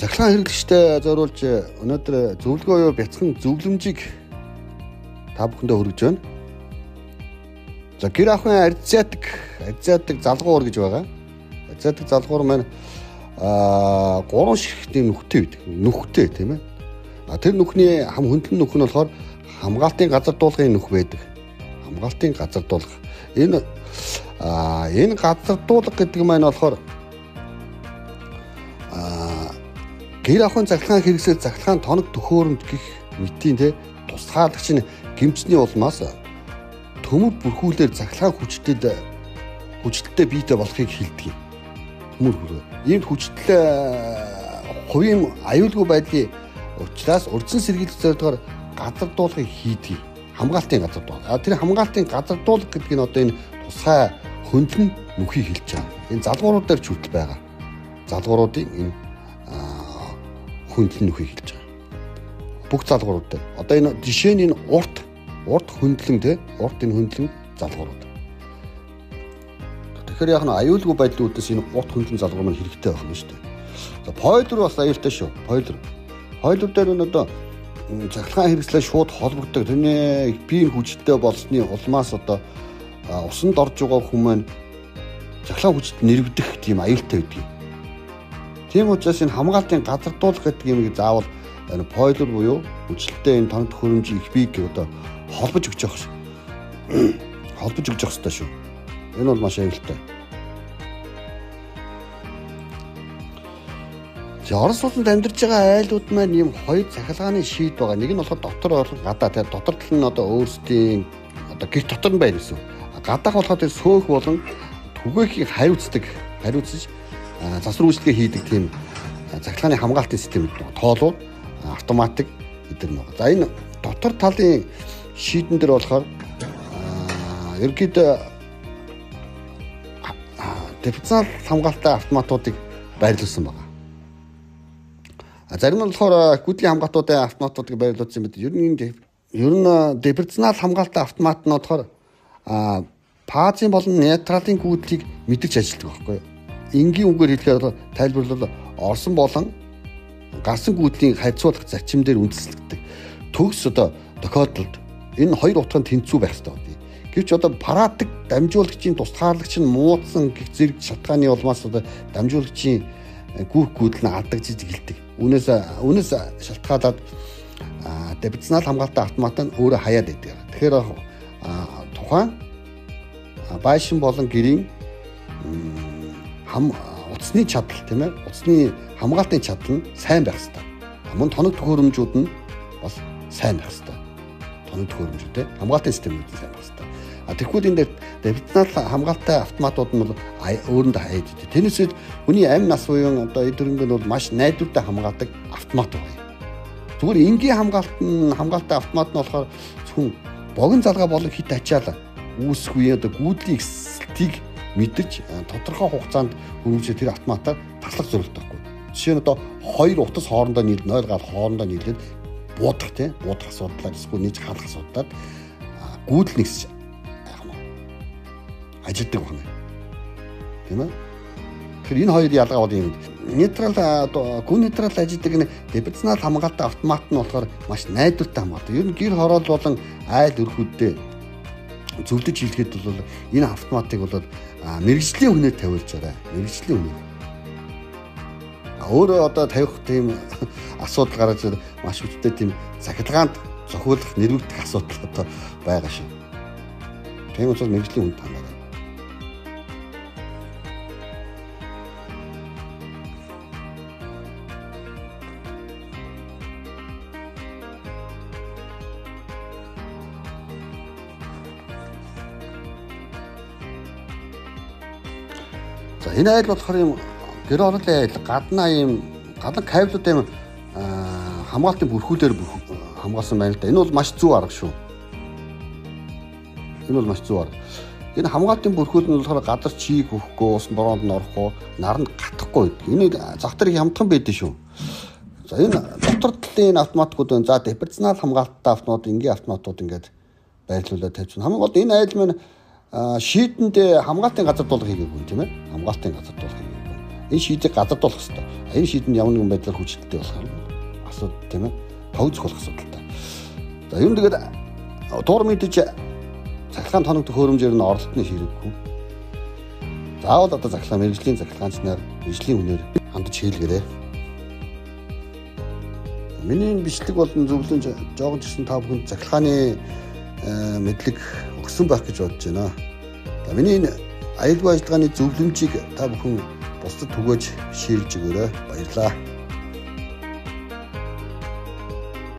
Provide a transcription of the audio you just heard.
Цахилгаан хэрэглэгчтэй зориулж өнөөдөр зөвлөгөө буюу бяцхан зөвлөмжийг та бүхэндээ хүргэж байна. За гэр ахуйн Азиатик залгуур гэж байгаа. Азиатик залгуур маань гурван ширхтийн нүхтэй байдаг. Нүхтэй тийм ээ. А тэр нүхний хам хөндлөн нүх нь болохоор хамгаалтын газар дуулгын нүх байдаг. Хамгаалтын газар дуулга. Энэ газар дуулга гэдэг маань болохоор гэр ахуйн цахилгаан хэрэгсэл цахилгаан тоног төхөөрөмж гих мэтийн те тусгаалагч нь гэмчний улмаас төмөр бүрхүүлээр цахилгаан хүчтэй биетэй болохыг хэлдэг юм. Төмөр бүрхүү. Ийм хүчтэй хувийн аюулгүй байдлын учраас урьдчилан сэргийлэх зорилгоор газар дуулгыг хийдэг. Хамгаалтын газар дуулга. Тэр хамгаалтын газар дуулга гэдэг нь одоо энэ тусгай хөндлөн нүхийг хэлж байгаа. Энэ залгуурууд дээр ч хүртэл байгаа. Залгууруудын энэ хөндлөн нүхийг хэлж байгаа. Бүх залгуурууд дээр. Одоо энэ жишээ нь энэ урт хөндлөн те, урт энэ хөндлөн залгуурууд. Тэгэхээр яг нь аюулгүй байдлын үүднээс энэ урт хөндлөн залгуур маань хэрэгтэй байх нь шүү дээ. За пойлер бас аюултай шүү. Пойлер. Пойлер дээр нь одоо цахилгаан хэрэгслээ шууд холбогддог. Тэрний биеийн хүчтэй болсны улмаас одоо усанд орж байгаа хүмүүс маань цахилгаан хүчит нэрвдэх тийм аюултай байдаг. Тийм учраас энэ хамгаалтын газар дуулах гэдэг юмыг заавал энэ пойлер буюу хүчлэлтэй энэ тоног төхөөрөмжийн их биеийг одоо холбож өгч явах. Холбож өгч явах хэрэгтэй шүү. Энэ бол маш аюултай. За Орос улсанд амьдарч байгаа айлууд маань ийм хоёр цахилгааны шийд байгаа. Нэг нь болохоор дотор болон гадаа. Тэгэхээр дотор тал нь одоо өөрсдийн одоо гэр дотор нь байна гэсэн. Гадаах болохоор тэр сөөх болон түгээхийг хариуцж засвар үйлчилгээ хийдэг тийм цахилгааны хамгаалтын систем гэдэг. Тоолууд, автоматик гэдэг нэг. За энэ дотор талын шийдэн дээр болохоор ерөнхийдөө дифференциал хамгаалалттай автоматуудыг байрлуулсан байна. Зарим нь болохоор гүдлийн хамгаалтуудын автоматуудыг байрлуулсан юм байна. Ер нь дифференциал хамгаалалттай автомат нь болохоор фазын болон нейтралын гүйдлийг мэдэрч ажилладаг байхгүй юу? Энгийн үгээр хэлэхээр тайлбарлавал орсон болон гарсан гүйдлийн харьцуулах зарчим дээр үндэслэгддэг. Төгс одоо тохиолдолд энэ хоёр утга нь тэнцүү байх хэрэгтэй байна. Гэвч одоо паратик дамжуулагчийн тусгаарлагч нь муудсан гэх зэрэг шалтгааны улмаас одоо дамжуулагчийн гүйх гүйдэл нь алдагдж эхэлдэг. Үүнээс шалтгаалаад дифференциал хамгаалалттай автомат нь өөрөө хаяад байдаг. Тэгэхээр тухайн байшин болон гэрийн утасны чадал тийм ээ, утасны хамгаалтын чадал нь сайн байх хэрэгтэй. Мөн тоног төхөөрөмжүүд нь бас сайн байх хэрэгтэй. Тоног төхөөрөмжүүд те хамгаалтын системүүд нь сайн байх хэрэгтэй. А тэгвэл энэ дээр дифференциал хамгаалалттай автоматууд нь бол өөрөндөө хаяад идэв. Тэрнээсээ хүний амь нас буюу одоо эд хөрөнгө нь бол маш найдвартай хамгаалдаг автомат байна. Зүгээр энгийн хамгаалалттай автомат нь болохоор зөвхөн богино залгаа болон хит ачаал үүсэх үе одоо гүйдлийн эсэлтийг мэдэрч тодорхой хугацаанд хөрвүүлж тэр автоматаар таслах зорилготой байхгүй. Жишээ нь одоо хоёр утас хоорондоо нийлж 0 гал хоорондоо нийлээд буудах тийм буудах асуудлаар эсвэл нийж хаалах асуудлаар гүйдэл нэгсэж яах юм ажилдаг байна. Тийм ээ. Тэгэхээр энэ хоёр ялгаа бол юм. Нейтрал гүн нейтрал ажилдаг нь дифференциал хамгаалалттай автомат нь болохоор маш найдвартай хамгаалдаг. Ер нь гэр хороол болон айл өрхүүдэд зөвлөж хэлэхэд бол энэ автоматыг бол мэргэжлийн хүнээр тавиулж байгаа. Мэргэжлийн хүнээр. Өөрөө одоо тавих тийм асуудал гараж маш хүчтэй тийм цахилгаанд зохиулах, нэрвэгдэх асуудал одоо байгаа шүү. Тийм учраас мэргэжлийн хүнд хандаад. За энэ айл болохоор юм гэр ороолын айл гаднаа юм гадна кабелууд юм хамгаалтын бүрхүүлээр хамгаалсан байна л да. Энэ бол маш зөв арга шүү. Энэ бол маш зөв арга. Энэ хамгаалтын бүрхүүл нь болохоор газар чийг өгөхгүй, усан бороонд нь орохгүй, наранд гатахгүй гэдэг. Энэ зах дээр хямдхан байдаг шүү. За энэ дотор талын автоматикууд байна. За дифференциал хамгаалттай автомат, энгийн автоматууд ингээд байрлуулаад тавьчихна. Хамгийн гол энэ айл маань шийдэндээ хамгаалтын газар дуулга хийгээгүй тийм ээ. Хамгаалтын газар дуулга хийгээгүй. Энэ шийдийг газардуулах хэрэгтэй. Энэ шийдэнд ямар нэгэн байдлаар хүчлэлтэй болохоор асуудал, тийм ээ, тог зохиолох асуудалтай. За, ер нь тэгээд дуур мэдэж цахилгаан тоног төхөөрөмжөөр нь оролтны хэрэггүй. Заавал одоо цахилгаан мэргэжлийн цахилгаанч нар, мэргэжлийн хүнээр хандаж хийлгээрэй. Миний энэ бичлэг болон зөвлөмж жоохон ч гэсэн та бүхэнд цахилгааны мэдлэг өгсөн байх гэж бодож байна. За, миний энэ аюулгүй ажиллагааны зөвлөмжийг та бүхэн бусдад түгээж шийрж өгөөрэй. Баярлалаа.